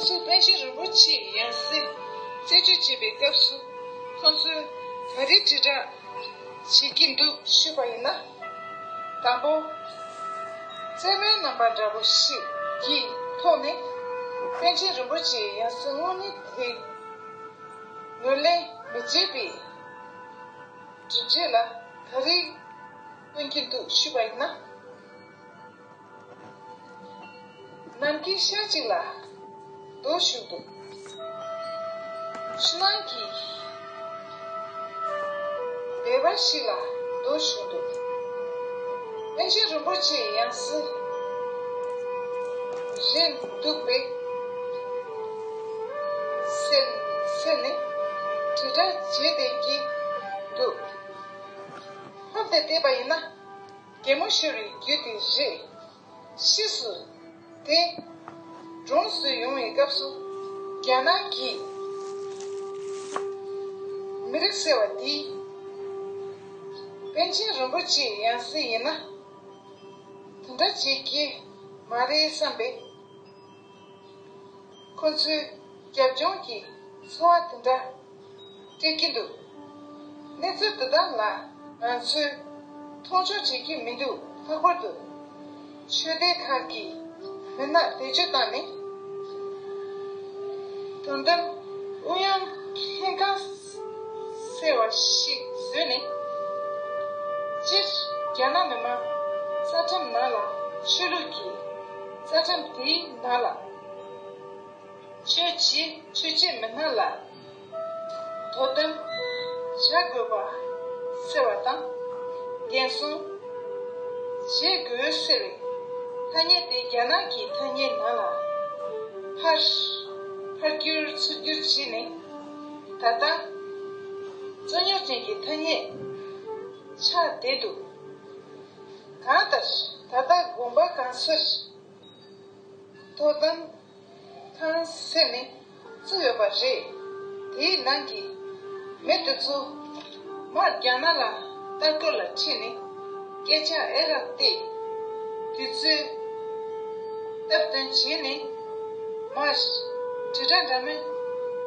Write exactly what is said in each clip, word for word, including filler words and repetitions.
སུ་པཎ་ཆེན་རིན་པོ་ཆེའི་ཡང་སྲིད་རྩད་གཅོད་བྱེད་པའི་སྐབས་སུ་ཁོང་ཚོས་ག་རེ་དྲིལ་བསྒྲགས་བྱེད་ཀྱི་འདུག་ཞུས་པ་ཡིན་ན། དང་པོ། རྩེད་མོའི་རྣམ་པ་འདྲ་པོ་ཞིག་གི་ཐོག་ནས་པཎ་ཆེན་རིན་པོ་ཆེའི་ཡང་སྲིད་དངོས་གནས་དེ་ངོས་ལེན་མི་བྱེད་པའི་སྒྲུབ་བྱེད་ལ་ག་རེ་སྟོན་གྱི་འདུག་ཞུས་པ་ཡིན་ན། ནམ་མཁའི་ཤར་གཅིག་ལ་རྡོ་བཞུགས་འདུག་ཆུ་ནང་གི་སྦལ་པ་ཞིག་ལ་རྡོ་བཞུགས་འདུག་པཎ་ཆེན་རིན་པོ་ཆེའི་ཡང་སྲིད་རེད་འདུག་པས་ཟེར་ཟེར་ནས་དྲིལ་བསྒྲགས་བྱེད་བསྡད་ཀྱི་འདུག་ཕབ་སྟེ་བལྟས་པ་ཡིན་ན། གད་མོ་ཤོར་བའི་རྒྱུ་དེ་རེད། ཕྱིས་སུ་དེ་གྲོངས་སུ་ཡོང་བའི་སྐབས་སུ་རྒྱ་ནག་གི་མི་རིགས་ཟེར་བ་འདི་པཎ་ཆེན་རིན་པོ་ཆེའི་ཡང་སྲིད་ཡིན་ན་དེ་འདྲ་བྱེད་ཀྱི་མ་རེད་བསམ་པས། ཁོ་ཚོས་རྒྱབ་ལྗོངས་ཀྱི་འཚོ་བ་དེ་འདྲ་སྤྲད་ཀྱི་འདུག་གནས་ཚུལ་འདི་དག་ལ་ང་ཚོས་མཐོང་ཆུང་བྱེད་ཀྱི་མི་འདུག་ལྷག་པར་དུ་ཆོས་སྡེ་ཁག་གི་མི་སྣ་བེད་སྤྱོད་བཏང་ནས་དོ་དམ་ཨུ་ཡོན་ལྷན་ཁང་ཟེར་བ་ཞིག་བཟོས་ནས། སྤྱིར་རྒྱ་ནག་མི་མང་རྩ་ཁྲིམས་ནང་ལ་ཆོས་ལུགས་ཀྱི་རྩ་ཁྲིམས་དེའི་ནང་ལ། ཆོས་བྱེད་ཆོས་བྱེད་མི་སྣ་ལ་དོ་དམ་བྱ་དགོས་པ་ཟེར་བ་དང་། འགན་སྲུང་བྱེད་དགོས་ཟེར་བའི་ཐ་སྙད་དེ་རྒྱ་ནག་གི་ཐ་སྙད་ནང་ལ་ཕར་ཕར་བསྒྱུར་ཚུར་བསྒྱུར་བྱས་ནས་ད་ལྟ་རྩོད་རྙོག་ཅན་གྱི་ཐ་སྙད་ཆགས་བསྡད་འདུག་གང་ལྟར་ད་ལྟ་དགོན་པ་གང་སར་དོ་དམ་ཁང་ཟེར་ནས་བཙུགས་ཡོད་པ་རེད། དེའི་ནང་གི་མི་དེ་ཚོ་མར་རྒྱ་ནག་ལ་ལྟ་སྐོར་ལ་ཁྲིད་ནས་སྐད་ཆ་ཨེ་རག་སྟེ། དུས་ཚོད་སྟབས་བསྟུན་བྱས་ནས་མར་དྲིལ་བསྒྲགས་འདྲ་མིན་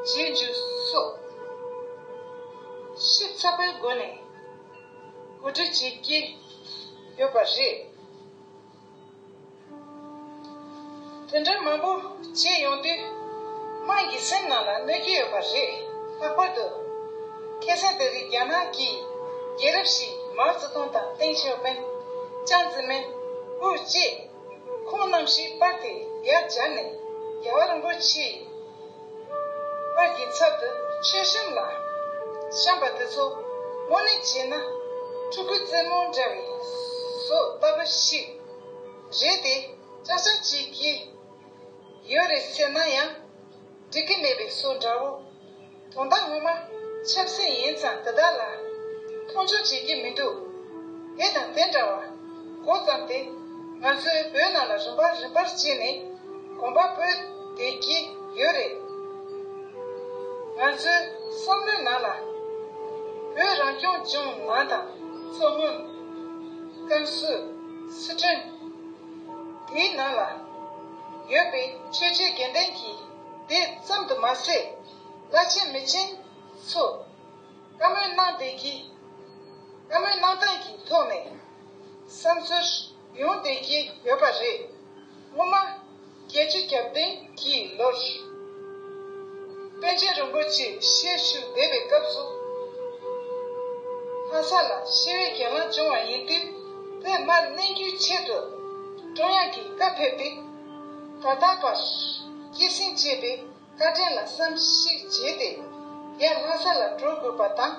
བྱེད་རྒྱུ་སོགས་ཞིབ་ཚགས་པོའི་སྒོ་ནས་གོ་སྒྲིག་བྱེད་ཀྱི་ཡོད་པ་རེད། དེ་འདྲ་མང་པོ་བྱས་ཡོང་དུས་དམངས་ཀྱི་སེམས་ནང་ལ་གནོད་ཀྱི་ཡོད་པ་རེད། ལྷག་པར་དུ་ཁ་སང་དེ་རིང་རྒྱ་ནག་གི་རྒྱལ་རབས་ཤིག་མའོ་ཙེ་ཏུང་དང་ཏེང་ཞའོ་ཕིང་། ཅང་ཙེ་མིན། ཝུའུ་ཅེ། ཁོང་རྣམ་བཞི་པར་དེ་ཡར་སྦྱར་ནས་རྒྱལ་བ་རིན་པོ་ཆེ་བར་གྱི་ཚབ་ཏུ་མཆོད་བཤམས་ལ་བཤམས་པ་དེ་ཚོ་དངོས་གནས་བྱས་ན་ཕྲུ་གུའི་རྩེད་མོ་འདྲ་བའི་བཟོ་ལྟ་བུ་ཞིག་རེད་དེ། ཅག་ཅག་བྱེད་ཀྱི་ཡོད་རེད་ཟེར་ན་ཡང་འགྲིག་གི་མེད་པའི་བཟོ་འདྲ་བོ། དོན་དག་ངོ་མ་ཆབ་སྲིད་ཡིན་ཙང་དེ་དག་ལ་མཐོང་ཆུང་བྱེད་ཀྱི་མི་འདུག་དེ་དང་དེ་འདྲ་བ་འགོ་བརྩམས་ཏེ་ང་ཚོའི་བོད་ནང་ལ་རིམ་པ་རིམ་པར་བྱས་ནས་གོམ་པ་སྤོས་བསྡད་ཀྱི་ཡོད་རེད། ང་ཚོའི་བསམ་བློའི་ནང་ལ་བོད་རང་སྐྱོང་ལྗོངས་ནང་དང་མཚོ་སྔོན། ཀན་སུའུ། སི་ཁྲོན། དེའི་ནང་ལ་ཡོད་པའི་ཆོས་བརྒྱུད་དགེ་ལྡན་གྱི་སྡེ་ཙམ་དུ་མ་ཟད། བླ་ཆེན་མི་ཆེན་ཚོ་བཀའ་མོལ་གནང་བསྡད་ཀྱི། བཀའ་མོལ་གནང་སྟངས་ཀྱི་ཐོག་ནས་བསམ་ཚུལ་ཡོང་བསྡད་ཀྱི་ཡོད་པ་རེད། སྔོན་མ་བརྒྱད་ཅུ་གྱ་བདུན་གྱི་ལོར་པཎ་ཆེན་རིན་པོ་ཆེ་ཞལ་བཞུགས་བསྡད་པའི་སྐབས་སུ། ལྷ་ས་ལ་ཞི་བའི་གྱེན་ལངས་བྱུང་བ་ཡིན་དུས་དེ་མར་གནོན་རྒྱུའི་ཆེད་དུ་ཀྲུང་དབྱང་གི་བཀའ་ཕེབས་ཏེ། ད་ལྟ་བར་སྐྱེད་སྲིང་བྱས་པའི་བཀའ་དྲིན་ལ་བསམ་གཞིག་བྱས་ཏེ་ཡར་ལྷ་ས་ལ་འགྲོ་དགོས་པ་དང་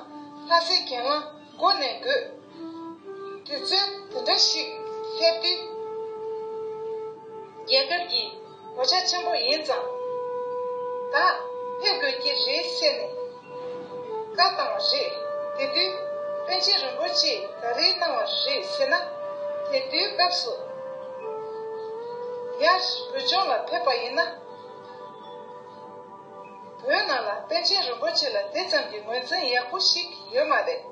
ལྷ་སའི་གྱེན་ལངས་འགོ་ནས་དགོས། དུས་ཚོད་དེ་འདྲ་ཞིག་སླེབས་དུས་རྒྱལ་ཁབ་ཀྱི་གོད་ཆག་ཆེན་པོ་ཡིན་ཙང་ད་ཕེབས་དགོས་ཀྱི་རེད་ཟེར་ནས་བཀའ་བཏང་བ་རེད། དེ་དུས་པཎ་ཆེན་རིན་པོ་ཆེས་ག་རེ་གནང་བ་རེད་ཟེར་ན། དེ་དུས་སྐབས་སུ་ཡར་བོད་ལྗོངས་ལ་ཕེབས་པ་ཡིན་ན། བོད་ནང་ལ་པཎ་ཆེན་རིན་པོ་ཆེ་ལ་དེ་ཙམ་གྱི་ངོས་འཛིན་ཡག་པོ་ཞིག་ཡོད་མ་རེད།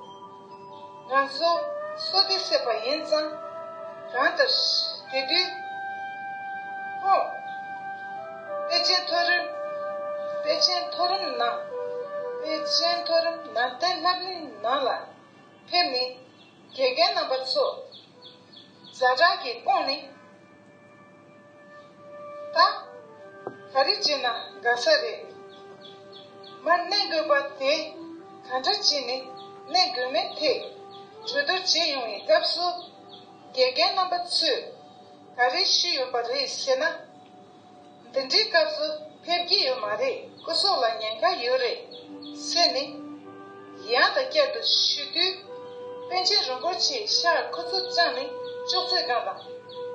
ང་ཚོ་བསོད་བདེ་སྲིད་པ་ཡིན་ཙང་། གང་ལྟར་དེ་དུས་ཁོང་པཎ་ཆེན་མཐོ་རིམ་ པཎ་ཆེན་མཐོ་རིམ་ནང་། པཎ་ཆེན་མཐོ་རིམ་ནང་བསྟན་སློབ་གླིང་ནང་ལ་ཕེབས་ནས་དགེ་རྒན་རྣམ་པ་ཚོ་ཛ་དྲག་གིས་བསྐོངས་ནས། ད་ག་རེ་བྱས་ན་དགའ་ས་རེད། མར་གནས་དགོས་པ་དེ་ག་འདྲ་བྱས་ནས་གནས་དགོས་མིན་ཐད་གྲོས་བསྡུར་བྱེད་ཡོང་བའི་སྐབས་སུ། དགེ་རྒན་རྣམ་པ་ཚོས་ག་རེ་ཞུས་ཡོད་པ་རེད་ཟེར་ན། འདི་འདྲའི་སྐབས་སུ་ཕེབས་ཀྱི་ཡོད་མ་རེད། སྐུ་སྲོག་ལ་ཉེན་ཁ་ཡོད་རེད་ཟེར་ནས་ཡང་དང་བསྐྱར་དུ་ཞུ་དུས། པཎ་ཆེན་རིན་པོ་ཆེས་ཤག་ཁོ་ཚོ་བཅངས་ནས་ཅོག་ཙེ་སྒང་ལ་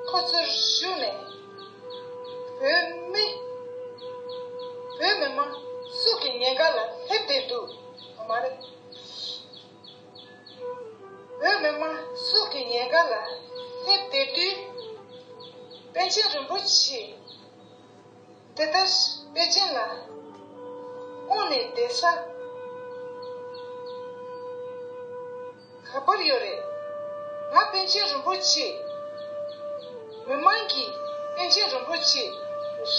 ཁོ་ཚོར་བཞུགས་ནས། བོད་མི། བོད་མི་མང་སྲོག་གི་ཉེན་ཁ་ལ་སླེབས་བསྡད་འདུག་མ་རེད། བོད་མི་མང་སྲོག་གི་ཉེན་ཁ་ལ་སླེབས་བསྡད་དུས། པཎ་ཆེན་རིན་པོ་ཆེ་འདི་ལྟར་པེ་ཅིན་ལ་དབུང་ནས་བསྡད་ས་ག་པར་ཡོད་རེད། ང་པཎ་ཆེན་རིན་པོ་ཆེ། མི་མང་གིས་པཎ་ཆེན་རིན་པོ་ཆེ་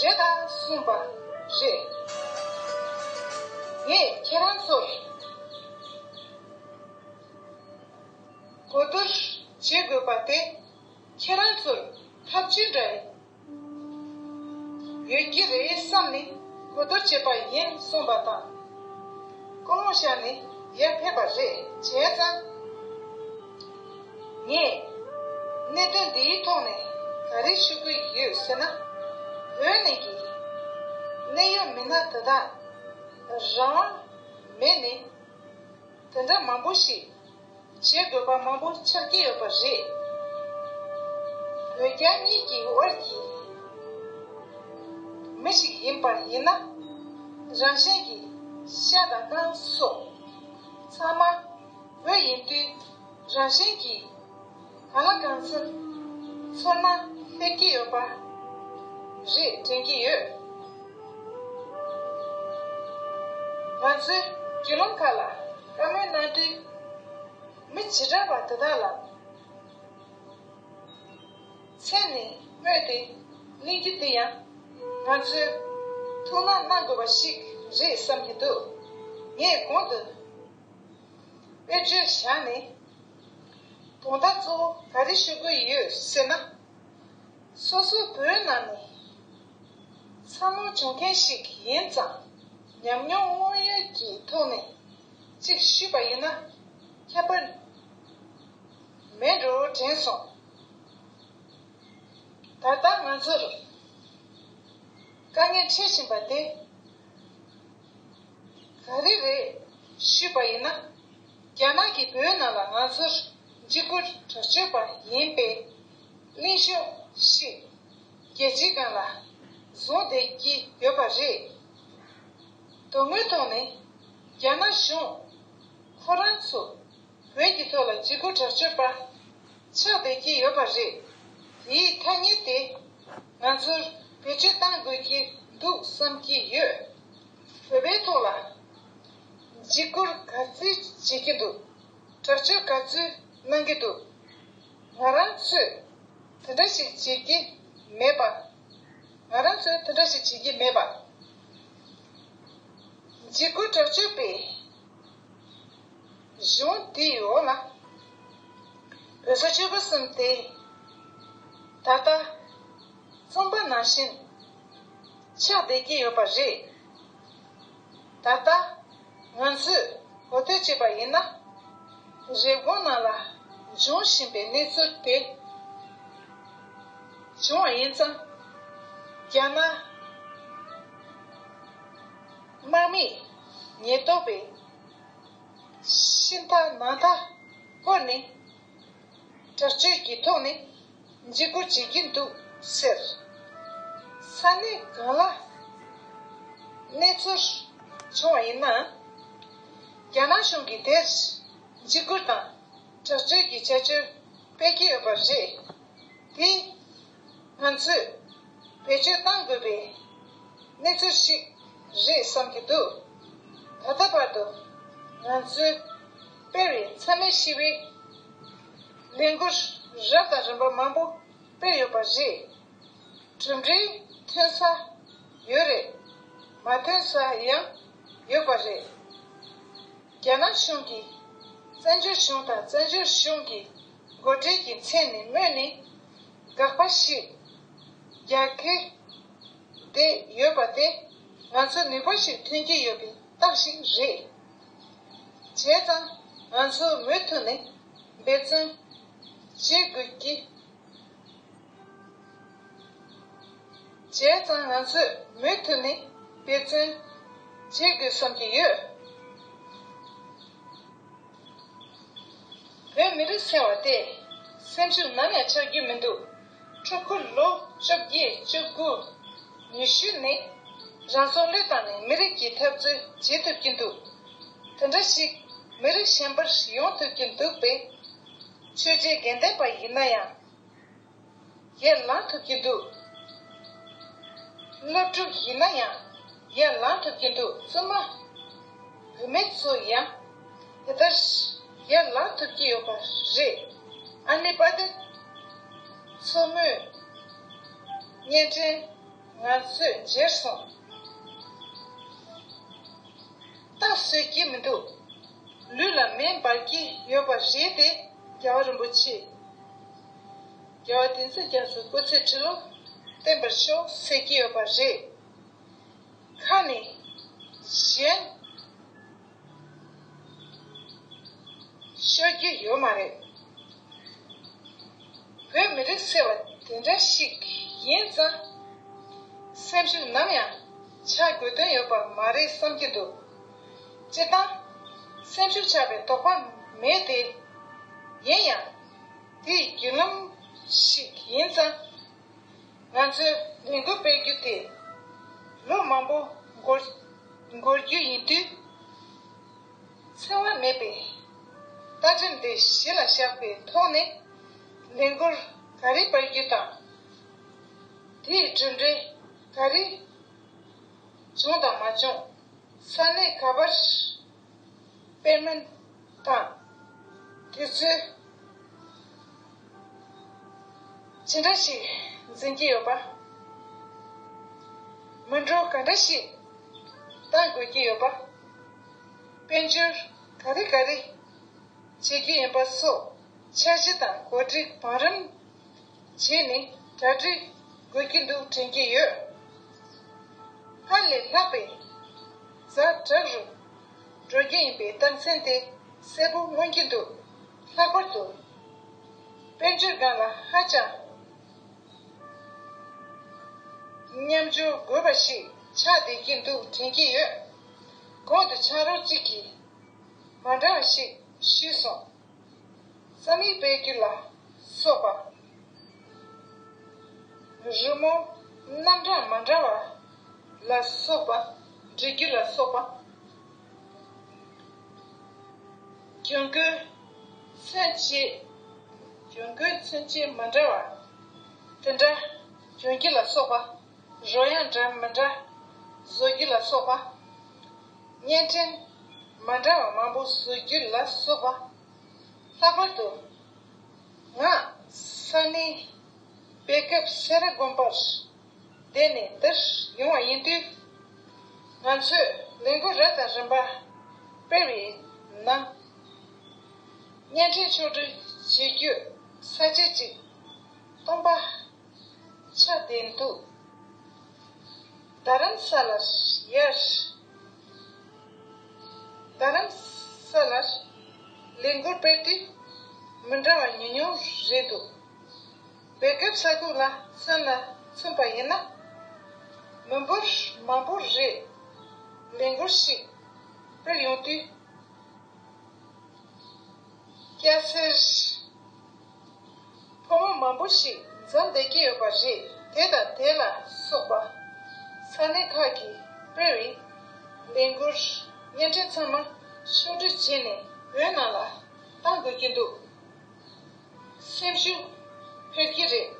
རེད་ད་གསུངས་པ་རེད། ངས་ཁྱེད་རང་ཚོར་གོ་བསྡུར་བྱེད་དགོས་པ་དེ་ཁྱེད་རང་ཚོར་ཐབས་ཇུས་འདྲ་ཡོད་ཀྱི་རེད་བསམ་ནས་གོ་བསྡུར་བྱས་པ་ཡིན་གསུངས་པ་དང་། སྐུ་ངོ་ཤར་ནས་ཡར་ཕེབས་པ་རེད། བྱས་ཙང་། ངས་གནད་དོན་འདིའི་ཐོག་ནས་ག་རེ་ཞུ་གི་ཡོད་ཟེར་ན། བོད་ནང་གི་གནད་ཡོད་མི་སྣ་དེ་དག་རང་དབང་མེད་ནས་དེ་འདྲ་མང་པོ་ཞིག་བྱེད་དགོས་པ་མང་པོ་ཆགས་ཀྱི་ཡོད་པ་རེད། བོད་རྒྱ་གཉིས་ཀྱི་དབར་གྱི་མི་ཞིག་ཡིན་པ་ཡིན་ན། རང་བཞིན་གྱིས་ཤ་དང་ནང་སོགས་ཚང་མ་བོད་ཡིན་དུས། རང་བཞིན་གྱིས་གང་ལ་གང་འཚམ་ཚོར་སྣང་སླེབས་ཀྱི་ཡོད་པ་རེད་དྲན་གྱི་ཡོད། ང་ཚོའི་བརྒྱུད་ལམ་ཁག་ལ་བཀའ་མོལ་གནང་དུས། མི་བྱེ་བྲག་པ་དེ་དག་ལ་མཚན་ནས་སྨོས་ཏེ་གླེང་རྒྱུ་དེ་ཡང་ང་ཚོས་ཐུགས་སྣང་གནང་དགོས་པ་ཞིག་རེད་བསམ་གྱི་འདུག་ངས་གོང་དུ་དཔེར་བརྗོད་བཞག་ནས་དོན་དག་གཙོ་བོ་ག་རེ་ཞུ་དགོས་ཡོད་ཟེར་ན། སོ་སོ་བོད་ནང་ནས་འཚར་ལོངས་བྱུང་མཁན་ཞིག་ཡིན་ཙང་། ཉམས་མྱོང་དངོས་ཡོད་ཀྱི་ཐོག་ནས་གཅིག་ཞུས་པ་ཡིན་ན་ཁྱད་པར་མེད་འགྲོ་དྲན་སོང་། ད་ལྟ་ང་ཚོར་དཀའ་ངལ་འཕྲད་བཞིན་པ་དེ་ག་རེ་རེད་ཞུས་པ་ཡིན་ན། རྒྱ་ནག་གིས་བོད་ནང་ལ་ང་ཚོར་འཇིགས་སྐུལ་དྲག་སྤྱོད་པ་ཡིན་པའི་གླེང་ཕྱོགས་ཤིག་རྒྱལ་སྤྱིའི་སྒང་ལ་བཟུང་བསྡད་ཀྱི་ཡོད་པ་རེད། དོན་དངོས་ཐོག་ནས་རྒྱ་ནག་གཞུང་ཁོ་རང་ཚོ་བོད་ཀྱི་ཐོག་ལ་འཇིགས་སྐུལ་དྲག་སྤྱོད་པ་ཆགས་བསྡད་ཀྱི་ཡོད་པ་རེད། དེའི་ཐ་སྙད་དེ་ང་ཚོར་བེད་སྤྱོད་གཏང་དགོས་ཀྱི་འདུག་བསམ་གྱི་ཡོད། བོད་པའི་ཐོག་ལ་འཇིགས་སྐུལ་ག་ཚོད་བྱེད་ཀྱི་འདུག་དྲག་སྤྱོད་ག་ཚོད་གནང་གི་འདུག་ང་རང་ཚོས་དེ་འདྲ་ཞིག་བྱེད་ཀྱི་མེད་པ། ང་རང་ཚོས་དེ་འདྲ་ཞིག་བྱེད་ཀྱི་མེད་པ། འཇིགས་སྐུལ་དྲག་སྤྱོད་པའི་གཞུང་དེའི་འོག་ལ་བོད་ས་ཆོལ་ཁ་གསུམ་དེ་ད་ལྟ་རྩོམ་པ་ནང་བཞིན་ཆགས་བསྡད་ཀྱི་ཡོད་པ་རེད། ད་ལྟ་ང་ཚོས་གོ་ཐོས་བྱས་པ་ཡིན་ན། རེབ་གོང་ནང་ལ་འབྱུང་བཞིན་པའི་གནས་ཚུལ་དེ་བྱུང་བ་ཡིན་ཙང་། རྒྱ་ནག་དམག་མིས་ཉེན་རྟོག་པའི་ཤིང་རྟ་ནག་རྟ་བསྐོར་ནས་དྲག་སྤྱོད་ཀྱི་ཐོག་ནས་འཇིགས་སྐུལ་བྱེད་ཀྱི་འདུག་ཟེར། ས་གནས་གང་ལ་གནས་ཚུལ་བྱུང་བ་ཡིན་ན། རྒྱ་ནག་གཞུང་གིས་དེར་འཇིགས་སྐུལ་དང་དྲག་སྤྱོད་ཀྱི་བྱ་སྤྱོད་སྤེལ་གྱི་ཡོད་པ་རེད། དེ་ང་ཚོས་བེད་སྤྱོད་གཏང་དགོས་པའི་གནས་ཚུལ་ཞིག་རེད་བསམ་གྱི་འདུག་ད་ལྟ་བར་དུ་ང་ཚོས་སྤེལ་བའི་མཚམས་མེད་ཞི་བའི་ལས་འགུལ་རབ་དང་རིམ་པ་མང་པོ་སྤེལ་ཡོད་པ་རེད། གྲུབ་འབྲས་ཐོན་ས་ཡོད་རེད། མ་ཐོན་ས་ཡང་ཡོད་པ་རེད། རྒྱ་ནག་གཞུང་གིས་བཙན་བྱོལ་གཞུང་དང་བཙན་བྱོལ་གཞུང་གི་འགོ་ཁྲིད་ཀྱི་མཚན་ནས་སྨོས་ནས་དགག་པ་ཞིག་རྒྱག་གི་བསྡད་ཡོད་པ་དེ་ང་ཚོ་ནུས་པ་ཞིག་ཐོན་གྱི་ཡོད་པའི་རྟགས་ཤིག་རེད། བྱས་ཙང་ང་ཚོ་མུ་མཐུད་ནས་འབད་བརྩོན་བྱེད་དགོས་ཀྱི། བྱས་ཙང་ང་ཚོས་མུ་མཐུད་ནས་འབད་བརྩོན་བྱེད་དགོས་བསམ་གྱི་ཡོད། བོད་མི་རིགས་ཟེར་བ་དེ་སེམས་ཤུགས་ནམ་ཡང་ཆག་རྒྱུ་མི་འདུག། ཕྲུ་གུ་ལོ་བཅོ་བརྒྱད་བཅུ་དགུ་ཉི་ཤུ་ནས་རང་སྲོག་བློས་བཏང་ནས་མི་རིགས་ཀྱི་འཐབ་རྩོད་བྱེད་ཐུབ་ཀྱི་འདུག། དེ་འདྲ་ཞིག་མི་རིགས་གཞན་པར་ཡོང་ཐུབ་ཀྱི་འདུག་པས། ཆོས་བརྒྱུད་དགེ་ལྡན་པ་ཡིན་ན་ཡང་། ཡར་ལངས་ཐུབ་ཀྱི་འདུག། སློབ་ཕྲུག་ཡིན་ན་ཡང་ཡར་ལངས་ཐུབ་ཀྱི་འདུག། བཙུན་མ་བུད་མེད་ཚོ་ཡང་དེ་ལྟར་ཡར་ལངས་ཐུབ་ཀྱི་ཡོད་པ་རེད། ཨ་ནེ་དཔལ་ལྡན་མཚོ་མོས་བརྙན་འཕྲིན་ང་ཚོས་མཇལ་སོང་། རྟ་གསོད་ཀྱི་མི་འདུག། ལུས་ལ་མེ་འབར་གྱི་ཡོད་པ་རེད་དེ། རྒྱལ་བ་རིན་པོ་ཆེ། རྒྱལ་བ་བསྟན་འཛིན་རྒྱ་མཚོའི་སྐུ་ཚེ་ཁྲི་ལོ་བརྟན་པར་ཤོག་ཟེར་གྱི་ཡོད་པ་རེད། ཁ་ནས་གཞན་ཤོད་རྒྱུ་ཡོད་མ་རེད། བོད་མི་རིགས་ཟེར་བ་དེ་འདྲ་ཞིག་ཡིན་ཙང་། སེམས་ཤུགས་ནམ་ཡང་ཆག་དགོས་དོན་ཡོད་པ་མ་རེད་བསམ་གྱི་འདུག། སྤྱིར་བཏང་སེམས་ཤུགས་ཆག་པའི་དོགས་པ་མེད་དེ། ཡིན་ཡང་དེའི་བརྒྱུད་ལམ་ཞིག་ཡིན་ཙང་། ང་ཚོས་ལས་འགུལ་སྤེལ་རྒྱུ་དེ་ལོ་མང་པོ་འགོར་འགོར་རྒྱུ་ཡིན་དུས། འཚེ་བ་མེད་པའི་ལྟ་གྲུབ་འདི་གཞི་ལ་བཞག་པའི་ཐོག་ནས་ལས་འགུལ་ག་རེ་སྤེལ་རྒྱུ་དང་། དེའི་གྲུབ་འབྲས་ག་རེ་བྱུང་དང་མ་བྱུང་། ས་གནས་ག་པར་དཔེ་མིན་དང་དུས་ཚོད་ཇི་འདྲ་ཞིག་འཛིན་གྱི་ཡོད་པ། མི་འགྲོ་ག་འདྲ་ཞིག་བཏང་དགོས་ཀྱི་ཡོད་པ། དཔལ་འབྱོར་ག་རེ་ག་རེ་བྱེད་རྒྱུ་ཡིན་པ་སོགས་འཆར་གཞི་དང་གོ་སྒྲིག་བང་རིམ་བྱས་ནས་གྲ་སྒྲིག་དགོས་ཀྱི་འདུག་དྲན་གྱི་ཡོད། སྔར་ལས་ལྷག་པའི་ཛ་དྲག་རུ་འགྲོ་རྒྱུ་ཡིན་པའི་རྟགས་མཚན་དེ་གསལ་པོ་མངོན་གྱི་འདུག། ལྷག་པར་དུ་དཔལ་འབྱོར་སྒང་ལ་ཧ་ཅང་མཉམ་སྦྱོར་དགོས་པ་ཞིག་ཆགས་བསྡད་ཀྱི་འདུག་དྲན་གྱི་ཡོད། གོང་དུ་ཕྱག་རོགས་གཅིག་གིས་མ་འདྲ་བ་ཞིག་ཞུས་སོང་། རྩོམ་ཡིག་སྤེལ་རྒྱུ་ལ་སོགས་པ། རི་མོ་རྣམ་གྲངས་མ་འདྲ་བ་ལ་སོགས་པ་འབྲི་རྒྱུ་ལ་སོགས་པ། གྱོང་གུན་མཚོན་བྱེད། གྱོང་གུན་མཚོན་བྱེད་མ་འདྲ་བ་དེ་འདྲ་གྱོང་རྒྱུ་ལ་སོགས་པ། རོལ་དབྱངས་འདྲ་མི་འདྲ་བཟོ་རྒྱུ་ལ་སོགས་པ། བརྙན་འཕྲིན་མ་འདྲ་བ་མང་པོ་བཟོ་རྒྱུ་ལ་སོགས་པ། ལྷག་པར་དུ་ང་ས་གནས་སྦེལ་ཀོབ་སེ་ར་དགོན་པར་བསྡད་ནས་འདིར་ཡོང་བ་ཡིན་དུས། ང་ཚོས་ལས་འགུལ་རབ་དང་རིམ་པ་སྤེལ་བའི་ནང་བརྙན་འཕྲིན་ཕྱོགས་སྒྲིག་བྱེད་རྒྱུ་ས་ཆ་གཅིག་སྟོང་པ་ཆགས་བསྡད་འདུག། རྡ་རམ་ས་ལར་ཡར། རྡ་རམ་ས་ལར་ལས་འགུལ་སྤེལ་དུས་མི་འདྲ་བ་ཉུང་ཉུང་རེད་འདུག། སྦེལ་ཀོབ་ས་ཁུལ་ལ་མཚོན་ལ་མཚོན་པ་ཡིན་ན། མི་འབོར་མང་པོ་རེད། ལས་འགུལ་ཞིག་སྤེལ་ཡོང་དུས། སྐྱ་སེར་ཕོ་མོ་མང་པོ་ཞིག་འཛོམས་བསྡད་ཀྱི་ཡོད་པ་རེད། དེ་དང་དེ་ལ་སོགས་པ་ས་གནས་ཁག་གིས་སྤེལ་བའི་ལས་འགུལ་བརྙན་འཕྲིན་ཚང་མ་ཕྱོགས་སྒྲིག་བྱས་ནས་བོད་ནང་ལ་བཏང་དགོས་ཀྱི་འདུག། སེམས་ཤུགས་འཕེལ་གྱི་རེད།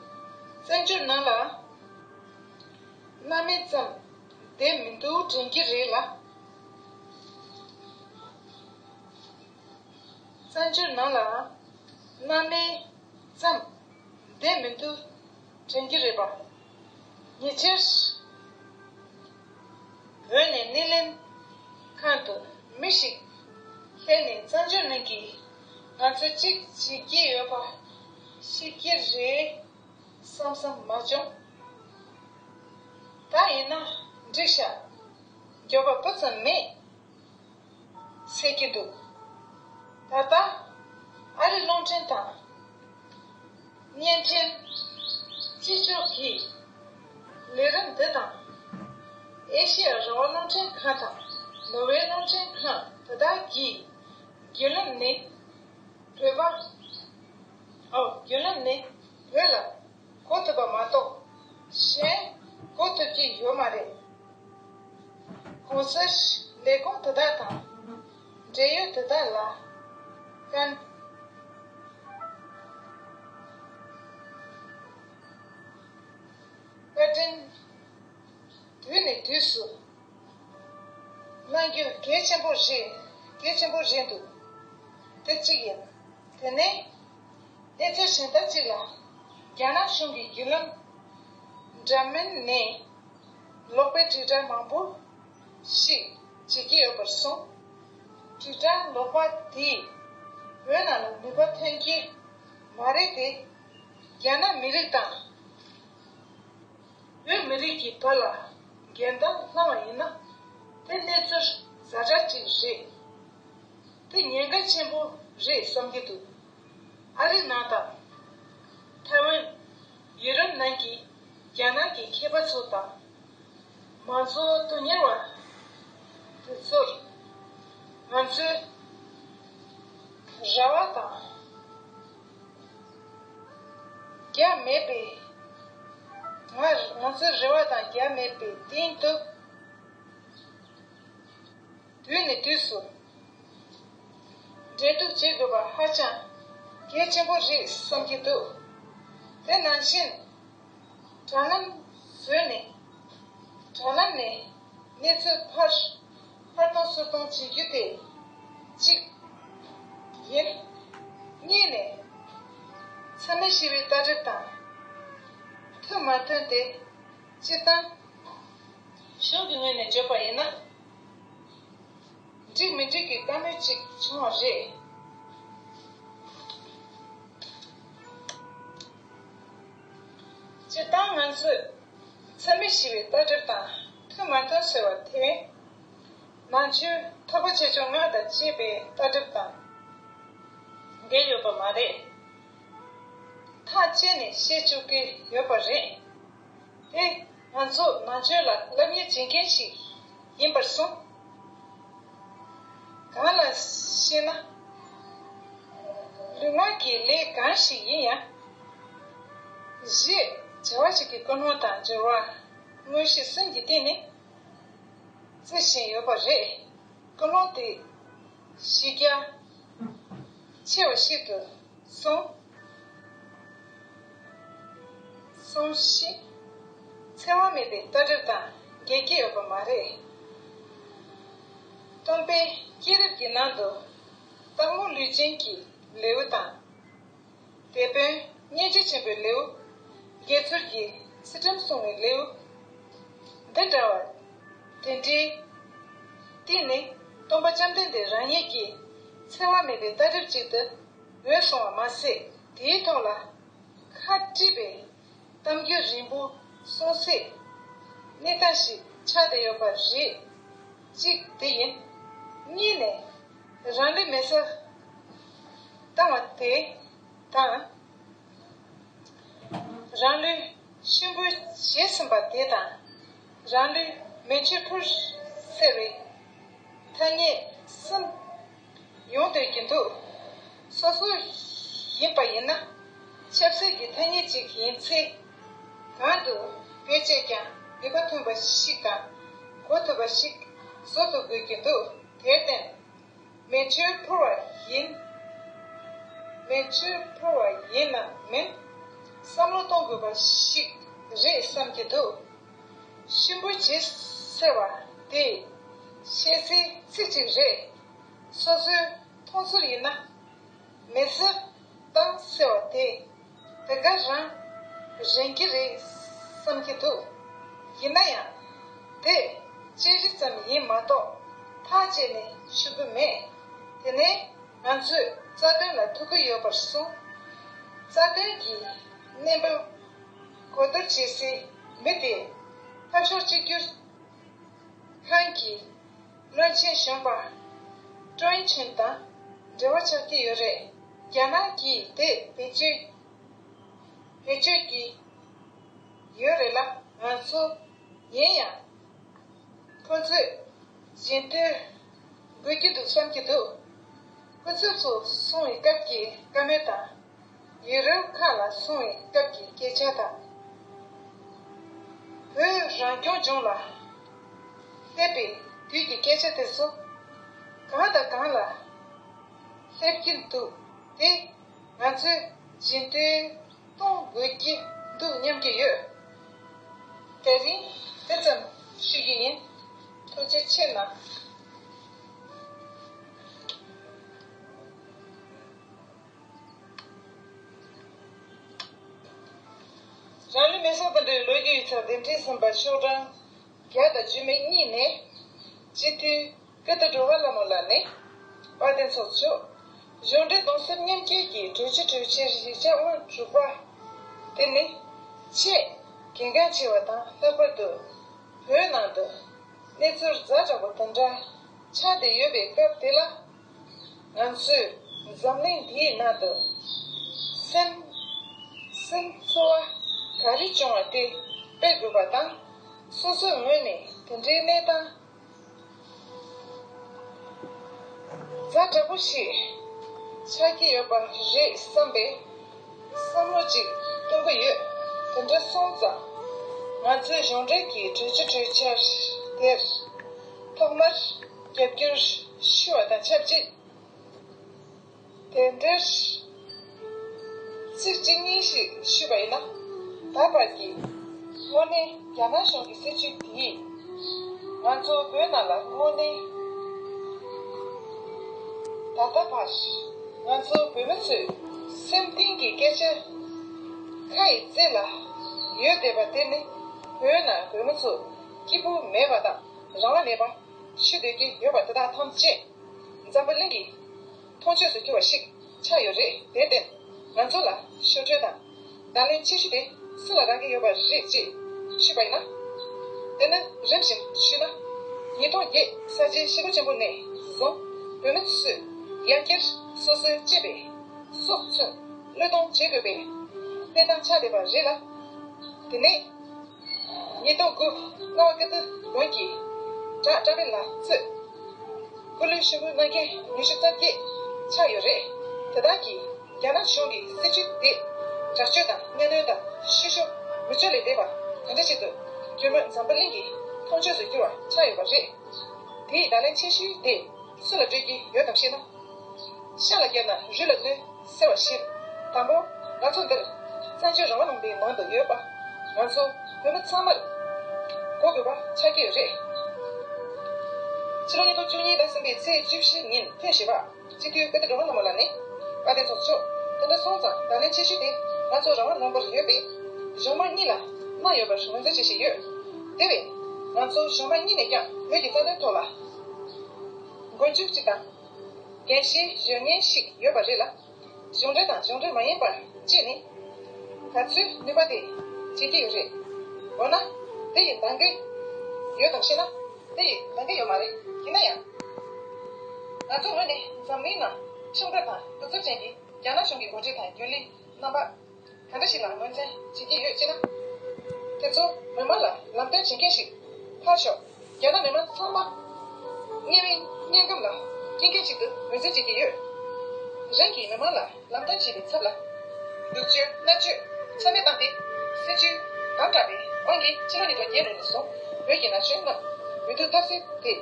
བཙན་བྱོལ་ནང་ལ་སྣང་མེད་ཙམ་བསྡད་མི་འདུག་དྲན་གྱི་རེད་ལ། བཙན་བྱོལ་ནང་ལ་སྣང་མེད་ཙམ་བསྡད་མི་འདུག་དྲན་གྱི་རེད་པ། ཉེ་ཆར་ འོས་ནས་སྣེ་ལེན་ཁང་དུ་མི་ཞིག་ལྷོད་ནས་བཙན་བྱོལ་ནང་གི་ང་ཚོ་གཅིག་བྱེད་ཀྱི་ཡོད་པ་ཤེས་ཀྱི་རེད་བསམ་བསམ་མ་བྱུང་། ད་ཡིན་ན་འགྲིག་ཤག་འགྱོད་པ་སྤུ་ཙམ་མེད། ཟེར་གྱི་འདུག་ད་ལྟ་ཨ་རི་རླུང་འཕྲིན་དང་བརྙན་འཕྲིན་སྤྱི་ཚོགས་ཀྱི་ལས་རིམ་འདི་དང་། ཨེ་ཤི་ཡ་རང་དབང་རླུང་འཕྲིན་ཁང་དང་ནོར་ཝེ་རླུང་འཕྲིན་ཁང་དེ་དག་གིས་བརྒྱུད་ལམ་ནི་བོད་པ། ཨོ། བརྒྱུད་ལམ་ནི་བོད་ལ་གོ་ཐུབ་པ་མ་གཏོགས་གཞན་གོ་ཐུབ་ཀྱི་ཡོད་མ་རེད། གོང་གསལ་ལས་ཁུངས་དེ་དག་དང་འབྲེལ་ཡོད་དེ་དག་ལ་བཀའ་བཀའ་དྲིན་དུས་ནས་དུས་སུ་གནང་རྒྱུ་གལ་ཆེན་པོ་རེད། གལ་ཆེན་པོ་རེད་འདུག་དེ་གཅིག་ཡིན། དེ་ནས་གནས་ཚུལ་གཞན་དག་ཅིག་ལ། རྒྱ་ནག་གཞུང་གི་བརྒྱུད་ལམ་འདྲ་མིན་ནས་ལོག་པའི་དྲིལ་བསྒྲགས་མང་པོ་ཞིག་བྱེད་ཀྱི་ཡོད་པར་སོང་། དྲིལ་བསྒྲགས་ལོག་པ་དེས་བོད་ནང་ལ་ནུས་པ་ཐོན་གྱི་མ་རེད་དེ། རྒྱ་ནག་མི་རིགས་དང་བོད་མི་རིགས་ཀྱི་བར་ལ་འགལ་ཟླ་བསླངས་པ་ཡིན་ན། དེ་གནས་ཚུལ་ཛ་དྲག་ཅིག་རེད། དེ་ཉེན་ཁ་ཆེན་པོ་རེད་བསམ་གྱི་འདུག་ཨ་རི་ནང་དང་། ཐའེ་ཝན། ཡུ་རོབ་ནང་གི་རྒྱ་ནག་གི་མཁས་པ་ཚོ་དང་། མང་གཙོ་དོན་གཉེར་བ་དེ་ཚོར་ང་ཚོའི་རེ་བ་དང་རྒྱ་མེད་པའི། ང་ང་ཚོའི་རེ་བ་དང་རྒྱ་མེད་པའི་སྟེང་དུ། དུས་ནས་དུས་སུ་འབྲེལ་གཏུག་བྱེད་དགོས་པ་ཧ་ཅང་གལ་ཆེན་པོ་རེད་བསམ་གྱི་འདུག་དེ་ནང་བཞིན་དྲ་ལམ་བཟོས་ནས། དྲ་ལམ་ནས་གནས་ཚུལ་ཕར་ཕར་གཏོང་ཚུར་གཏོང་བྱེད་རྒྱུ་དེ་གཅིག་ཡིན། གཉིས་ནས་འཚེ་མེད་ཞི་བའི་ལྟ་གྲུབ་དང་མཐུན་མ་མཐུན་དེ། སྤྱིར་བཏང་གཞུང་གི་ངོས་ནས་བརྗོད་པ་ཡིན་ན། འགྲིག་མི་འགྲིག་གི་བཀའ་མོལ་ཅིག་བྱུང་བ་རེད། སྤྱིར་བཏང་ང་ཚོས་འཚེ་མེད་ཞི་བའི་ལྟ་གྲུབ་དང་མཐུན་མ་མཐུན་ཟེར་བ་དེ། ནང་ཆོས་ཐོབ་པ་ཆེ་ཆུང་ལྔ་དང་བཅས་པའི་ལྟ་གྲུབ་དང་འགལ་ཡོད་པ་མ་རེད། ཐག་བཅད་ནས་བཤད་བཅུག་གི་ཡོད་པ་རེད། དེ་ང་ཚོ་ནང་ཆོས་ལ་སློབ་གཉེར་བྱེད་མཁན་ཞིག་ཡིན་པར་སོང་། གང་ལ་ཞེ་ན། ལུས་ངག་གི་ལས་གང་ཞིག་ཡིན་ཡང་། གཞི་བྱ་བ་ཞིག་གི་ཀུན་སློང་དང་འབྱོར་བ། མངོན་ཤེས་གསུམ་གྱི་སྟེང་ནས་བརྩི་བཞིན་ཡོད་པ་རེད། ཀུན་སློང་དེ་གཞི་རྒྱ་ཆེ་བ་ཞིག་ཏུ་སོང་། སོང་ཞིང་། འཚེ་བ་མེད་པའི་ལྟ་གྲུབ་དང་འགལ་གྱི་ཡོད་པ་མ་རེད། སྟོན་པའི་སྐྱེས་རབས་ཀྱི་ནང་དུ་སྟག་མོ་ལུས་ཅན་གྱི་ལེའུ་དང་། དེད་དཔོན་སྙིང་རྗེ་ཆེན་པོའི་ལེའུ། དགེ་ཚུལ་གྱི་ཚུལ་ཁྲིམས་སྲུང་བའི་ལེའུ། འདི་འདྲ་བ་དེ་འདྲའི་སྟེང་ནས་སྟོན་པ་བཅོམ་ལྡན་འདས་རང་ཉིད་ཀྱིས་འཚེ་བ་མེད་པའི་ལྟ་གྲུབ་ཅིག་ཏུ་འོས་སོང་བ་མ་ཟད། དེའི་ཐོག་ལ་ཁ་བཀྲིས་པའི་གཏམ་རྒྱུད་རིང་པོ་གསུང་སའི་གནས་སྟངས་ཤིག་ཆགས་བསྡད་ཡོད་པ་རེད། གཅིག་དེ་ཡིན། གཉིས་ནས་རང་ལུས་མེ་སྲེག་བཏང་བ་དེ་དང་། རང་ལུས་གཤིན་པོས་བྱས་ཟིན་པ་དེ་དང་། རང་ལུས་མེ་མཆོད་ཕུར་ཟེར་བའི་ཐ་སྙད་གསུམ་ཡོང་སྡོད་ཀྱི་འདུག་སོ་སོ་ཡིན་པ་ཡིན་ན་ཆབ་སྲིད་ཀྱི་ཐ་སྙད་ཅིག་ཡིན་ཚེ། གང་དུ་བེད་སྤྱད་ཀྱང་ནུས་པ་ཐོན་པ་ཞིག་དང་གོ་ཐུབ་པ་ཞིག་བཟོ་ཐུབ་དགོས་ཀྱི་འདུག་དེར་བརྟེན། མེ་མཆོད་ཕུར་བ་ཡིན། མེ་མཆོད་ཕུར་བ་ཡིན་ནམ་མིན། བསམ་བློ་གཏོང་དགོས་པ་ཞིག་རེད་བསམ་གྱི་འདུག་གཤིན་པོ་བྱེད་ཟེར་བ་དེ་བཤད་སའི་ཚིག་ཅིག་རེད། སོ་སོའི་མཐོང་ཚུལ་ཡིན་ན། མེ་སྲེག་བཏང་ཟེར་བ་དེ་དེ་ག་རང་རན་གྱི་རེད་བསམ་གྱི་འདུག་ཡིན་ན་ཡང་དེ། ཅེ་རི་ཙམ་ཡིན་མ་གཏོགས་ཐག་བཅད་ནས་ཞུ་གི་མེད། དེ་ནས་ང་ཚོས་རྩ་དོན་ལ་ཐུག་གི་ཡོད་པར་གསུངས། རྩ་དོན་གྱི་གནས་བབ་གོ་བསྡུར་བྱེད་སའི་མི་དེ་འཐབ་ཕྱོགས་གཅིག་གྱུར་ཁང་གི་བློན་ཆེན་གཞོན་པ་ཀྲོན་ཆན་དང་འབྲེལ་བ་ཆགས་ཀྱི་ཡོད་རེད། རྒྱ་ནག་གིས་དེ་བེད་སྤྱོད་བེད་སྤྱོད་ཀྱི་ཡོད་རེད་ལ། ང་ཚོ་ཡིན་ཡང་ཁོ་ཚོས་གཞན་དོན་དགོས་ཀྱི་འདུག་བསམ་གྱི་འདུག་ཁོ་ཚོས་ཚོ་སོང་བའི་སྐབས་ཀྱི་བཀའ་མོལ་དང་། ཡུ་རོབ་ཁག་ལ་སོང་བའི་སྐབས་ཀྱི་སྐད་ཆ་དང་། བོད་རང་སྐྱོང་ལྗོངས་ལ་སླེབས་པའི་དུས་ཀྱི་སྐད་ཆ་དེ་ཚོ་གང་དང་གང་ལ་སླེབས་ཀྱི་འདུག་དེ་ང་ཚོས་རྗེས་མཐུན་གཏོང་དགོས་ཀྱི་འདུག་སྙམ་གྱི་ཡོད། དེ་རིང་དེ་ཙམ་ཞུ་གི་ཡིན། ཐུགས་རྗེ་ཆེ་གནང་། རང་ལུས་མེ་སྲེག་དང་འབྲེལ་བའི་ལོ་རྒྱུས་ཡིག་ཚགས་འདི་འདྲའི་ཟིན་པ་ཤོག་གྲངས་བརྒྱ་དང་བཅུ་མེད་གཉིས་ནས། སྤྱི་འཐུས་ཀིརྟི་སྒྲོལ་དཀར་ལྷ་མོ་ལགས་ནས། དཔལ་ལྡན་ཚོགས་གཙོ། གཞུང་འབྲེལ་གདུང་སེམས་མཉམ་སྐྱེད་ཀྱི་གྲོས་ཆོད་གྲོས་ཆོད་ཡིག་ཆ་དབང་དྲུག་པ། དེ་ནི་ཆེས་གལ་འགངས་ཆེ་བ་དང་། ལྷག་པར་དུ་བོད་ནང་དུ་གནས་ཚུལ་ཛ་དྲག་པོ་དེ་འདྲ་ཆགས་བསྡད་ཡོད་པའི་སྐབས་དེ་ལ། ང་ཚོས་འཛམ་གླིང་འདིའི་ནང་དུ་སེམས་སེམས་ཚོར་བ་ག་རེ་བྱུང་བ་དེ་སྤེལ་དགོས་པ་དང་། སོ་སོའི་ངོས་ནས་དེ་འདྲའི་གནས་སྟངས་ཛ་དྲག་པོ་ཞིག་ཆགས་ཀྱི་ཡོད་པ་རེད་བསམ་པའི་བསམ་བློ་ཅིག་གཏོང་གི་ཡོད། དེ་འདྲ་སོང་ཙང་། ང་ཚོའི་གཞུང་འབྲེལ་གྱི་གྲོས་ཆོད་གྲོས་འཆར་དེར་ཐོག་མར་རྒྱབ་སྐྱོར་ཞུ་བ་དང་ཆབས་ཅིག་དེ་འདྲར་ཚིག་གཅིག་གཉིས་ཤིག་ཞུས་པ་ཡིན་ན། ད་བར་གྱི་དངོས་གནས་རྒྱ་ནག་གཞུང་གི་སྲིད་བྱུས་དེས་ང་ཚོ་བོད་ནང་ལ་དངོས་གནས་ད་ལྟ་བར་ང་ཚོ་བོད་མི་ཚོའི་སེམས་གཏིང་གི་སྐད་ཆ་ཁ་ཡི་རྩེ་ལ་ཡོད་བསྡད་པ་དེ་ནི། བོད་ནང་བོད་མི་ཚོ་སྐྱིད་པོ་མེད་པ་དང་རང་དབང་མེད་པ་ཞུ་འདོད་ཀྱི་ཡོད་པ་དེ་དག་ཐམས་ཅད་འཛམ་བུ་གླིང་གི་མཐོང་ཆོས་སུ་གྱུར་བ་ཞིག་ཆགས་ཡོད་རེད། དེར་བརྟེན། ང་ཚོ་ལ་ཤོད་སྤྲོད་དང་བརྡ་ལན་ཆེ་ཤོས་དེ་སུ་ལ་རག་གི་ཡོད་པ་རེད་ཅེས་ཞུས་པ་ཡིན་ན། དེ་ནི་རིམ་བཞིན་ཞུས་ན། ཉིས་སྟོང་བརྒྱད་ས་ཆའི་ཤི་བོ་ཆེན་པོ་ནས་བཟུང་བོད་མི་ཚོས་ཡང་བསྐྱར་སོ་སོའི་གཅེས་པའི་སྲོག་ཚུན་བློས་གཏོང་བྱེད་དགོས་པའི་གནས་སྟངས་ཆགས་བསྡད་པ་རེད་ལ། དེ་ནས། ཉིས་སྟོང་དགུ་རྔ་བ་ཀིརྟི་དགོན་གྱི་བྲག་བཀྲ་བྷེ་ལ་གཙོས་སྐུ་ལུས་ཤོག་བུ་གནང་མཁན་ཉི་ཤུ་རྩ་བརྒྱད་ཆགས་ཡོད་རེད། དེ་དག་གིས་རྒྱ་ནག་གཞུང་གི་སྲིད་བྱུས་དེ་དྲག་སྤྱོད་དང་གཉའ་གནོན་དང་བཤུ་གཞོག་མི་སྤྱོད་ལས་འདས་པ་དེ་འདྲ་ཞིག་ཏུ་གྱུར་མོད་འཛམ་བུ་གླིང་གི་མཐོང་ཆོས་སུ་གྱུར་བ་ཆགས་ཡོད་པ་རེད། དེའི་བརྡ་ལན་ཆེ་ཤོས་དེ་སུ་ལ་སྤྲོད་ཀྱི་ཡོད་དམ་ཤེ་ན། ཤ་ལ་བརྒྱབ་ན་རུས་ལ་གནོད་ཟེར་བ་བཞིན། དང་པོ། ང་ཚོ་འདིར་བཙན་བྱོལ་རང་དབང་ལུང་པའི་ནང་དུ་ཡོད་པ། ང་ཚོ་བོད་མི་ཚང་མར་གོ་དགོས་པ་ཆགས་ཀྱི་ཡོད་རེད། ཕྱི་ལོ་ཉིས་སྟོང་བཅུ་གཉིས་ཟླ་གསུམ་པའི་ཚེས་བཅུ་བཞི་ཉིན་ཐེངས་བཞི་པ་སྤྱི་འཐུས་ཀིརྟི་སྒྲོལ་དཀར་ལྷ་མོ་ལགས་ནས། དཔལ་ལྡན་ཚོགས་གཙོ། དེ་འདྲ་སོང་ཙང་བརྡ་ལན་ཆེ་ཤོས་དེ་ང་ཚོ་རང་དབང་ལུང་པར་ཡོད་པའི་གཞུང་མང་གཉིས་ལ་གནང་ཡོད་པར་ངོས་འཛིན་བྱེད་བཞིན་ཡོད། དེ་བས་ང་ཚོ་གཞུང་མང་གཉིས་ནས་ཀྱང་བོད་ཀྱི་རྩ་དོན་ཐོག་ལ་མགོ་མཇུག་གཅིག་དང་། འགན་བཞེས་ཞུ་མཁན་ཞིག་ཡོད་པ་རེད་ལ། གཞུང་འབྲེལ་དང་གཞུང་འབྲེལ་མ་ཡིན་པ་བཅས་ནི། ག་ཚོད་ནུས་པ་དེ་བྱེད་ཀྱི་ཡོད་རེད། འོ་ན། དེ་ཡི་འདང་གི་ཡོད་དམ་ཤེ་ན། དེ་ཡི་འདང་གི་ཡོད་མ་རེད། ཡིན་ན་ཡང་། ང་ཚོ་ངོས་ནས་འཛམ་གླིང་ནང་ཁྲིམས་འགལ་དང་གདུག་རྩུབ་ཅན་གྱི་རྒྱ་ནག་གཞུང་གི་འགོ་ཁྲིད་དང་རྒྱུན་ལས་རྣམ་པ། ག་འདྲ་ཞིག་ལ་ངོས་འཛིན་བྱེད་ཀྱི་ཡོད་ཅེ་ན། དེ་ཚོ་མི་མང་ལ་ལམ་སྟོན་བྱེད་མཁན་ཞིག་ཕར་ཞོག་རྒྱ་ནག་མི་མང་ཚང་མ་དམྱལ་བའི་དམྱལ་ཁམས་ལ་སྐྱེལ་མཁན་ཞིག་ཏུ་ངོས་འཛིན་བྱེད་ཀྱི་ཡོད། རང་གིས་མི་མང་ལ་ལམ་སྟོན་བྱེད་པའི་ཚབ་ལ། སྡུག་སྤྱོད་མནར་གཅོད་ཚད་མེད་བཏང་སྟེ་སྲིད་ཇུས་དམ་དྲག་པའི་དབང་གིས་ཕྱི་ལོ་ཉིས་སྟོང་བརྒྱད་ལོ་ནས་བཟུང་བོད་ཀྱི་ན་གཞོན་རྣམས་འོས་བསྡུ་ཐབས་ཟད་དེ་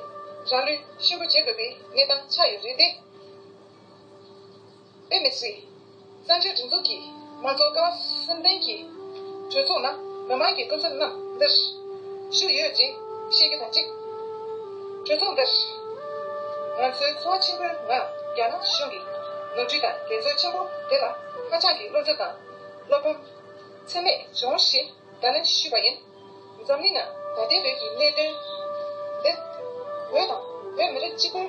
རང་ལུས་ཤི་སྒོ་འབྱེད་དགོས་པའི་གནས་སྟངས་ཆགས་ཡོད་རེད་དེ། དཔེ་མི་སྲིད། བཙན་བྱོལ་སྒྲིག་འཛུགས་ཀྱི་དམངས་གཙོ་ཀ་བ་གསུམ་ལྡན་གྱི་གྲོས་ཚོགས་ནང་མི་མང་གི་སྐུ་ཚབ་རྣམས་འདིར་བཞུགས་ཡོད་ཅེས་བཤད་རྒྱུ་དང་གཅིག་གྲོས་ཚོགས་འདིར་ང་ཚོའི་འཚོ་བ་ཆེན་པོའི་ངང་རྒྱ་ནག་གཞུང་གི་ནོར་འཁྲུལ་དང་འགལ་འཛོལ་ཆེན་པོ་དེ་ལ་ཧ་ཅང་གི་བློ་འཚབ་དང་བློ་ཕམ་ཚད་མེད་བྱུང་ཞེས་བརྡ་ལན་ཞུས་པ་ཡིན། འཛམ་གླིང་ནང་ད་ལྟའི་བོད་ཀྱི་གནད་དོན། དེ་བོད་དང་བོད་མི་རིགས་གཅིག་པུའི་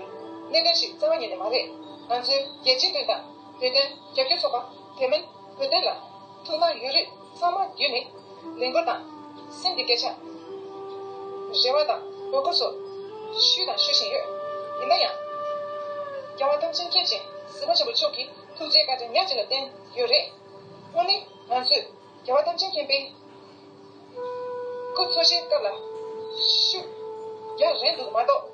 གནད་དོན་ཞིག་རྩ་བ་ཉིད་ནས་མ་རེད། ང་ཚོའི་རྒྱལ་སྤྱིའི་དོན་དང་བོད་དོན་རྒྱབ་སྐྱོར་ཚོགས་པ། དེ་མིན་བོད་དོན་ལ་ཐུགས་སྣང་ཡོད་རིགས་ཚང་མ་བརྒྱུད་ནས་ལས་འགུལ་དང་སེམས་ཀྱི་སྐད་ཆ། རེ་བ་དང་དགོས་མཁོ་སོགས་ཞུས་དང་ཞུ་བཞིན་ཡོད། ཡིན་ན་ཡང་། རྒྱལ་བ་ཐམས་ཅད་མཁྱེན་ཅིང་གཟིགས་པ་ཆེན་པོ་མཆོག་གི་ཐུགས་རྗེ་བཀའ་དྲིན་ཉག་གཅིག་ལ་བརྟེན་ཡོད་རེད། དངོས་གནས་ང་ཚོས་རྒྱལ་བ་ཐམས་ཅད་མཁྱེན་པའི་སྐུ་འཚོ་བཞེས་སྐབས་ལ་ཤུགས་རྒྱག་རན་འདུག་མ་གཏོགས།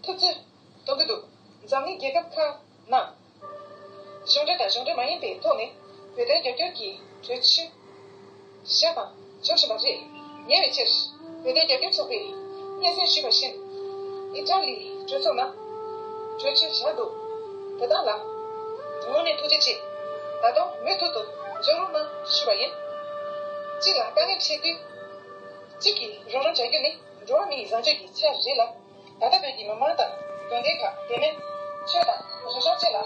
ཐུབ་ཚོད་གཏོང་གི་འདུག་འཛམ་གླིང་རྒྱལ་ཁབ་ཁག་ནང་གཞུང་འབྲེལ་དང་གཞུང་འབྲེལ་མ་ཡིན་པའི་ཐོག་ནས་བོད་དོན་རྒྱབ་སྐྱོར་གྱི་གྲོས་ཆོད་བཞག་དང་འཇོག་བཞིན་པ་རེད། ཉེ་བའི་ཆར་བོད་དོན་རྒྱབ་སྐྱོར་ཚོགས་པས་སྙན་སེང་ཞུས་པ་བཞིན། ཨི་ཏྲ་ལིའི་གྲོས་ཚོགས་ནང་གྲོས་ཆོད་བཞག་འདུག་དེ་དག་ལ་དངོས་གནས་ཐུགས་རྗེ་ཆེ། ད་དུང་མུ་མཐུད་དུ་འཇོག་རོགས་གནང་ཞུ་བ་ཡིན། གཅིག་ལ་དཀའ་ངལ་འཕྲད་དུས་གཅིག་གིས་རོགས་རམ་བྱ་རྒྱུ་ནི་འགྲོ་བ་མིའི་བཟང་སྤྱོད་ཀྱི་ཆ་རེད་ལ། ད་ལྟ་བོད་ཀྱི་མི་མང་དང་དགོན་སྡེ་ཁག་དེ་མིན་ཆོས་དང་རིག་གཞུང་བཅས་ལ་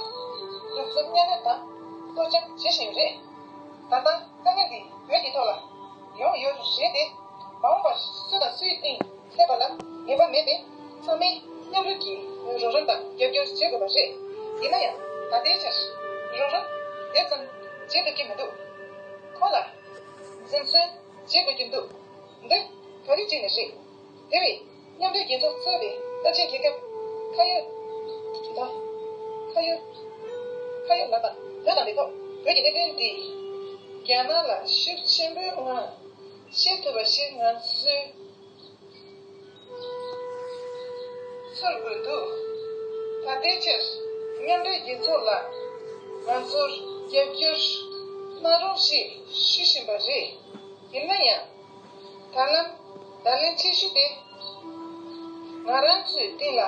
གདུག་རྩུབ་མཉམ་ལས་དང་གཏོར་བཅོམ་བྱེད་བཞིན་ཡོད་རེད། ད་ལྟ་དཀའ་ངལ་འདི་བོད་ཀྱི་ཐོག་ལ་ཡོང་ཡོད་རེད་དེ། མ་འོངས་པར་སུ་དང་སུའི་སྟེང་སླེབས་པ་ལ་ངེས་པ་མེད་པས། ཚང་མས་མཉམ་རུབ་ཀྱིས་རོགས་རམ་དང་རྒྱབ་སྐྱོར་བྱེད་དགོས་པ་རེད། ཡིན་ན་ཡང་ད་ལྟའི་ཆར་རོགས་རམ་དེ་ཙམ་བྱེད་ཐུབ་ཀྱི་མི་འདུག་ཁོང་ལ་འཛེམ་ཟོན་བྱེད་དགོས་ཀྱི་འདུག་འདི་ག་རེ་བྱས་ནས་རེད། དེ་བས་མཉམ་འབྲེལ་རྒྱལ་ཚོགས་གཙོས་པའི་སྟོབས་ཆེན་རྒྱལ་ཁབ་ཁ་ཡོད་དང་། ཁ་ཡོད། ཁ་ཡོད་ལ་དང་བོད་དང་མི་ཐོག་བོད་ཀྱི་གནད་དོན་འདི་རྒྱ་ནག་ལ་ཤུགས་ཆེན་པོའི་ངང་བཤད་ཐུབ་པ་ཞིག་ང་ཚོས་ཚོར་དགོས་འདུག་ད་ལྟའི་ཆར་མཉམ་འབྲེལ་རྒྱལ་ཚོགས་ལ་ང་ཚོར་རྒྱབ་སྐྱོར་གནང་རོགས་ཞེས་ཞུ་བཞིན་པ་རེད། ཡིན་ན་ཡང་། ད་ལམ་བརྡ་ལན་ཆེ་ཤོས་དེ་ང་རང་ཚོའི་སྟེང་ལ་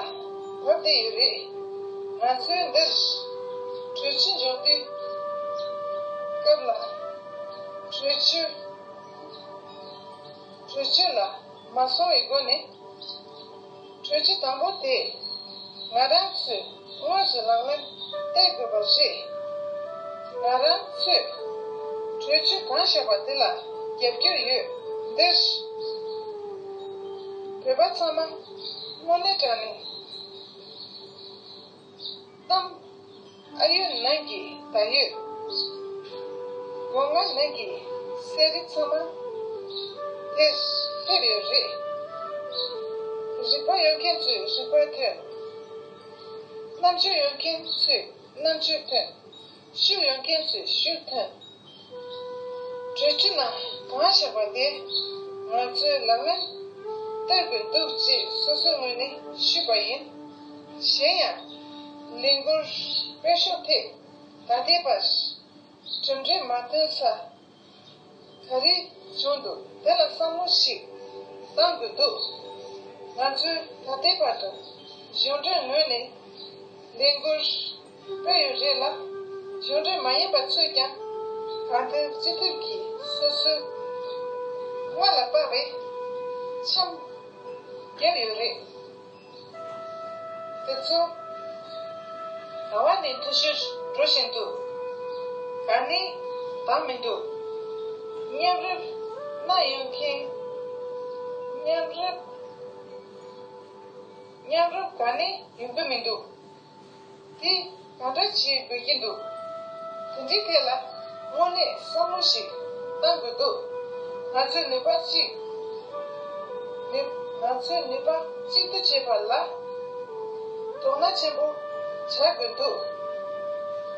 བབས་བསྡད་ཡོད་རེད། ང་ཚོས་འདིར་གྲོས་ཆོད་འཇོག་དུས་སྐབས་ལ་གྲོས་ཆོད་གྲོས་ཆོད་ལ་མ་སོང་བའི་སྒོ་ནས། གྲོས་ཆོད་དང་པོ་དེ་ང་རང་ཚོས་དངོས་སུ་ལག་ལེན་བསྟར་དགོས་པ་རེད། ང་རང་ཚོས་གྲོས་ཆོད་གང་བཞག་པ་དེ་ལ་རྒྱབ་སྐྱོར་ཡོད། འདིར་བོད་པ་ཚང་མ་དངོས་གནས་དྲང་གནས་གཏམ་ཨ་ཡོད་ནང་གི་ད་ཡོད། སྒོ་ང་ནང་གི་གསེར་རི་ཚང་མ་དེར་ཕེབས་ཡོད་རེད། རིག་པ་ཡོད་མཁན་ཚོས་རིག་པ་ཐོན། རྣམ་དཔྱོད་ཡོད་མཁན་ཚོས་རྣམ་དཔྱོད་ཐོན། ཤུགས་ཡོད་མཁན་ཚོས་ཤུགས་ཐོན། གྲོས་ཆོད་ནང་གང་བཞག་པ་དེ་ང་ཚོས་ལག་ལེན་བསྟར་དགོས་འདུག་ཅེས་སོ་སོའི་ངོས་ནས་ཞུས་པ་ཡིན། གཞན་ཡང་། ལས་འགུལ་སྤེལ་ཕྱོགས་ཐད་ད་ལྟའི་བར་གྲུབ་འབྲས་མ་ཐོན་ས་ག་རེ་བྱུང་འདུག་དེ་ལ་བསམ་བློ་ཞིག་གཏང་དགོས་འདུག་ང་ཚོས་ད་ལྟའི་བར་དུ་གཞུང་འབྲེལ་ངོས་ནས་ལས་འགུལ་སྤེལ་ཡོད་རེད་ལ། གཞུང་འབྲེལ་མ་ཡིན་པ་ཚོས་ཀྱང་གང་ཐུབ་ཅི་ཐུབ་ཀྱིས་སོ་སོའི་རྔ་ལ་དཔག་པའི་འཆམ་བརྒྱབ་ཡོད་རེད། དེ་ཚོ་ཟླ་བ་ནས་འཐུས་ཤོར་འགྲོ་བཞིན་འདུག་ག་ནས་འདང་མི་འདུག་མཉམ་རུབ་གནང་ཡོང་མཁན། མཉམ་རུབ། མཉམ་རུབ་ག་ནས་ཡོང་གི་མི་འདུག་དེ་ག་འདྲ་བྱེད་དགོས་ཀྱི་འདུག་དེ་འདྲའི་ཐད་ལ་དངོས་གནས་བསམ་བློ་ཞིག་གཏང་དགོས་འདུག་ང་ཚོས་ནུས་པ་གཅིག་ནུས། ང་ཚོས་ནུས་པ་གཅིག་ཏུ་བྱེད་པ་ལ་དོ་སྣང་ཆེན་པོ་བྱ་དགོས་འདུག་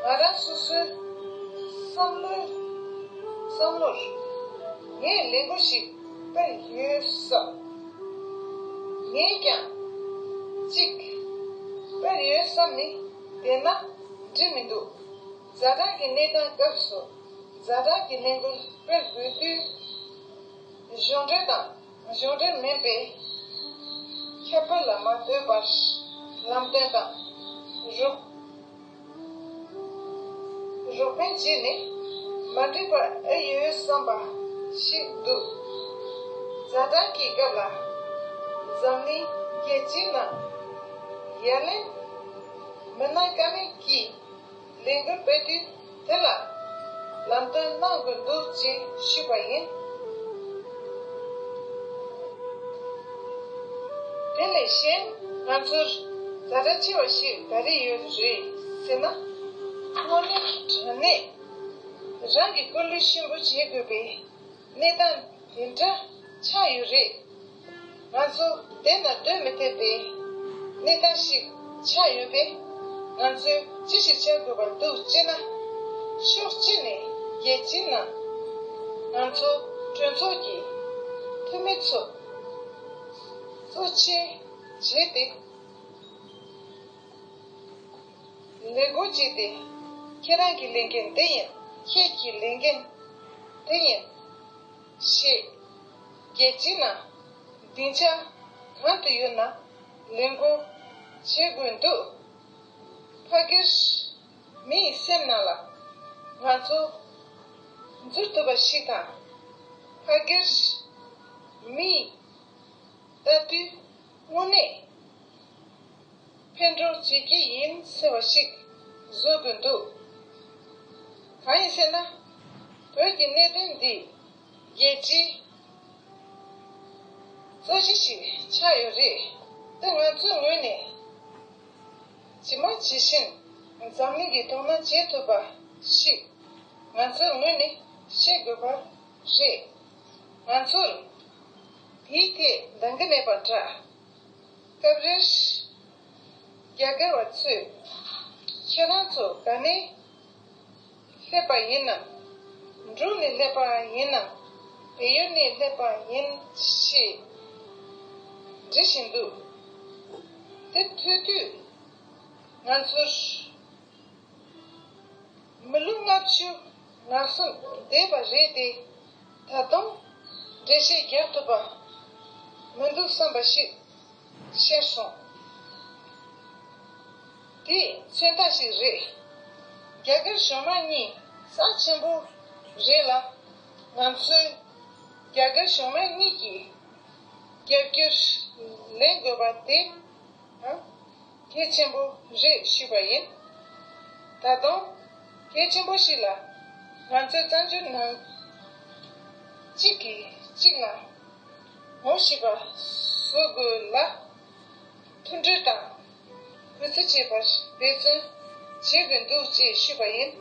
ང་རང་སོ་སོའི་བསམ་བློའི་བསམ་བློར་ངས་ལས་འགུལ་ཞིག་སྤེལ་ཡོད་བསམ། ངས་ཀྱང་གཅིག་སྤེལ་ཡོད་བསམ་ནས་བསྡད་ན་འགྲིག་མི་འདུག་ཛ་དྲག་གི་གནས་སྟངས་སྐབས་སུ་ཛ་དྲག་གི་ལས་འགུལ་སྤེལ་དགོས་དུས། གཞུང་འབྲེལ་དང་གཞུང་འབྲེལ་མིན་པའི་ཁྱད་པར་ལ་མ་ལྟོས་པར་ལམ་སྟོན་དང་རོགས་རོགས་ཕན་བྱས་ནས་མ་འགྲིག་པ་ཨེ་ཡོད་བསམ་པ་ཞིག་འདུག་ཛ་དྲག་གི་སྐབས་ལ་འཛམ་གླིང་རྒྱལ་སྤྱིའི་ནང་ཡ་ལན་མི་གནང་ཀ་མེད་ཀྱིས། ལས་འགུལ་སྤེལ་དུས་དེ་ལ་ལམ་སྟོན་གནང་དགོས་འདུག་ཅེས་ཞུས་པ་ཡིན། དེ་ལས་གཞན་ང་ཚོར་ཛ་དྲག་ཆེ་བ་ཞིག་ག་རེ་ཡོད་རེད་ཟེར་ན། དངོས་གནས་དྲང་གནས་རང་གི་སྐུ་ལུས་གཤིན་པོ་བྱེད་དགོས་པའི་གནས་སྟངས་དེ་འདྲ་ཆགས་ཡོད་རེད། ང་ཚོ་བསྡད་ན་སྡོད་མི་ཐུབ་པའི་གནས་སྟངས་ཤིག་ཆགས་ཡོད་པས། ང་ཚོས་ཅི་ཞིག་བྱ་དགོས་པ་འདུག་ཅེ་ན། ཕྱོགས་གཅིག་ནས་རྒྱལ་སྤྱིའི་ནང་ང་ཚོ་གྲོས་ཚོགས་ཀྱི་འཐུས་མི་ཚོ་གཙོ་ཆེ་བྱས་ཏེ་ལས་འགུལ་བྱས་ཏེ། ཁྱེད་རང་གི་ལས་འགན་འདི་ཡིན། ཁྱེད་ཀྱི་ལས་འགན་འདི་ཡིན། ཞེས་རྒྱལ་སྤྱིའི་ནང་སྡིངས་ཆ་གང་དུ་ཡོད་ན་ལས་འགུལ་བྱེད་དགོས་འདུག་ཕ་གིར་མི་ཡི་སེམས་ནང་ལ་ང་ཚོ་འཛུལ་ཐུབ་པ་ཞིག་དང་། ཕ་གིར་མི་ཡི་ལྟ་དུས་དངོས་གནས་ཕན་གྲོགས་བྱེད་ཀྱི་ཡིན་ཟེར་བ་ཞིག་བཟོ་དགོས་འདུག་གང་ཡིན་ཟེར་ན། བོད་ཀྱི་གནད་དོན་འདི་རྒྱལ་སྤྱིའི་རྩོད་གཞི་ཞིག་ཆགས་ཡོད་རེད། དེ་ང་ཚོའི་ངོས་ནས་ཇི་མ་ཇི་བཞིན་འཛམ་གླིང་གི་དོ་སྣང་བྱེད་ཐུབ་པ་ཞིག་ང་ཚོའི་ངོས་ནས་བཤད་དགོས་པ་རེད། ང་ཚོར་དེའི་ཐད་འདང་གི་མེད་པ་འདྲ། སྐབས་རེར་རྒྱ་གར་བ་ཚོས་ཁྱེད་རང་ཚོ་ག་ནས་སླེབས་པ་ཡིན་ནམ། འབྲུག་ནས་སླེབས་པ་ཡིན་ནམ། བལ་ཡུལ་ནས་སླེབས་པ་ཡིན་ཞེས་འདྲི་བཞིན་འདུག་དེ་ཐོས་དུས་ང་ཚོར་མི་ལོ་ལྔ་བཅུ་ང་གསུམ་འདས་པ་རེད་དེ། ད་དུང་འགྲེལ་བཤད་རྒྱག་ཐུབ་པ་མི་འདུག་བསམ་པ་ཞིག་ཤར་སོང་། དེ་མཚོན་རྟགས་ཤིག་རེད། རྒྱ་གར་གཞུང་མང་གཉིས་རྩ་ཆེན་པོ་རེད་ལ། ང་ཚོས་རྒྱ་གར་གཞུང་མང་གཉིས་ཀྱི་རྒྱབ་སྐྱོར་ལེན་དགོས་པ་དེ་ཨང་གལ་ཆེན་པོ་རེད་ཞུས་པ་ཡིན། ད་དུང་གལ་ཆེན་པོ་ཞིག་ལ་ང་ཚོའི་བཙན་བྱོལ་ནང་གཅིག་གིས་གཅིག་ལ་ངོ་ཤེས་པ་བཟོ་དགོས་ལ། མཐུན་སྒྲིལ་དང་གུས་བརྩི་བྱེད་པར་འབད་བརྩོན་བྱེད་དགོས་འདུག་ཅེས་ཞུས་པ་ཡིན།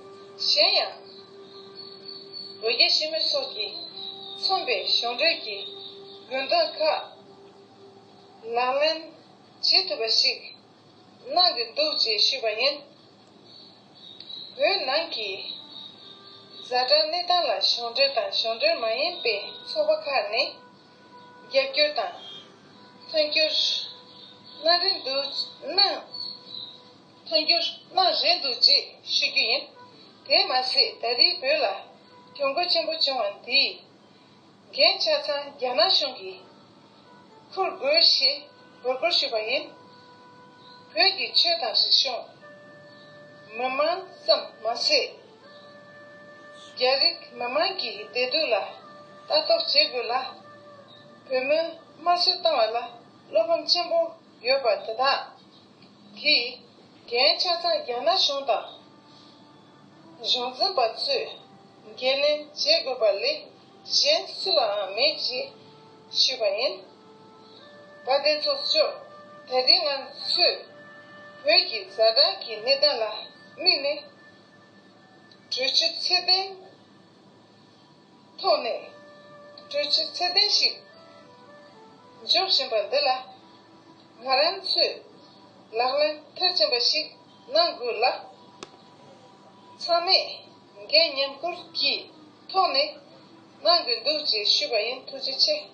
གཞན་ཡང་། ལོ་བརྒྱ་ཕྱི་མའི་ཚོགས་ཀྱིས་མཚོན་པའི་གཞུང་འབྲེལ་གྱི་དགོས་འདུན་ཁག་ལག་ལེན་བྱེད་ཐུབ་པ་ཞིག་གནང་གི་འདུག་ཅེས་ཞུས་པ་ཡིན། བོད་ནང་གི་ཛ་དྲག་གནས་སྟངས་ལ་གཞུང་འབྲེལ་དང་གཞུང་འབྲེལ་མ་ཡིན་པའི་ཚོགས་པ་ཁག་ནས་རྒྱབ་སྐྱོར་དང་མཐུན་འགྱུར་གནང་རིན་འདུག་གནང་མཐུན་འགྱུར་གནང་རིན་འདུག་ཅེས་ཞུ་རྒྱུ་ཡིན། དེས་མ་ཟད་ད་རེས་བོད་ལ་གྱོང་གུན་ཆེན་པོ་བྱུང་བ་འདིས་འགན་ཆ་ཚང་རྒྱ་ནག་གཞུང་གིས་འཁུར་དགོས་ཞེས་འབོད་སྐུལ་ཞུས་པ་ཡིན། བོད་ཀྱི་ཆོས་དང་རིག་གཞུང་། མི་མང་ཙམ་མ་ཟད། རྒྱ་རིགས་མི་མང་གི་བདེ་སྡུག་ལ་ལྟ་རྟོག་བྱེད་དགོས་ལ། བོད་མིའི་དམར་གསོད་བཏང་བ་ལ་བློ་ཕམ་ཆེན་པོ་ཡོད་པ་དེ་དག་གིས་འགན་ཆ་ཚང་རྒྱ་ནག་གཞུང་དང་གཞུང་འཛིན་པ་ཚོས་འགན་ལེན་བྱེད་དགོས་པ་ལས་གཞན་སུ་ལའང་མེད་ཅེས་ཞུས་པ་ཡིན། དཔལ་ལྡན་ཚོགས་གཙོ། ད་རིང་ང་ཚོས་བོད་ཀྱི་ཛ་དྲག་གི་གནས་སྟངས་ལ་དམིགས་ནས་གྲོས་ཆོད་ཚད་ལྡན་ཐོག་ནས་གྲོས་ཆོད་ཚད་ལྡན་ཞིག་འཇོག་བཞིན་པ་འདི་ལ་ང་རང་ཚོས་ལག་ལེན་མཐར་ཕྱིན་པ་ཞིག་གནང་དགོས་ལ། ཚང་མས་འགན་མཉམ་འཁུར་གྱི་ཐོག་ནས་གནང་དགོས་འདུག་ཅེས་ཞུས་པ་ཡིན། ཐུགས་རྗེ་ཆེ།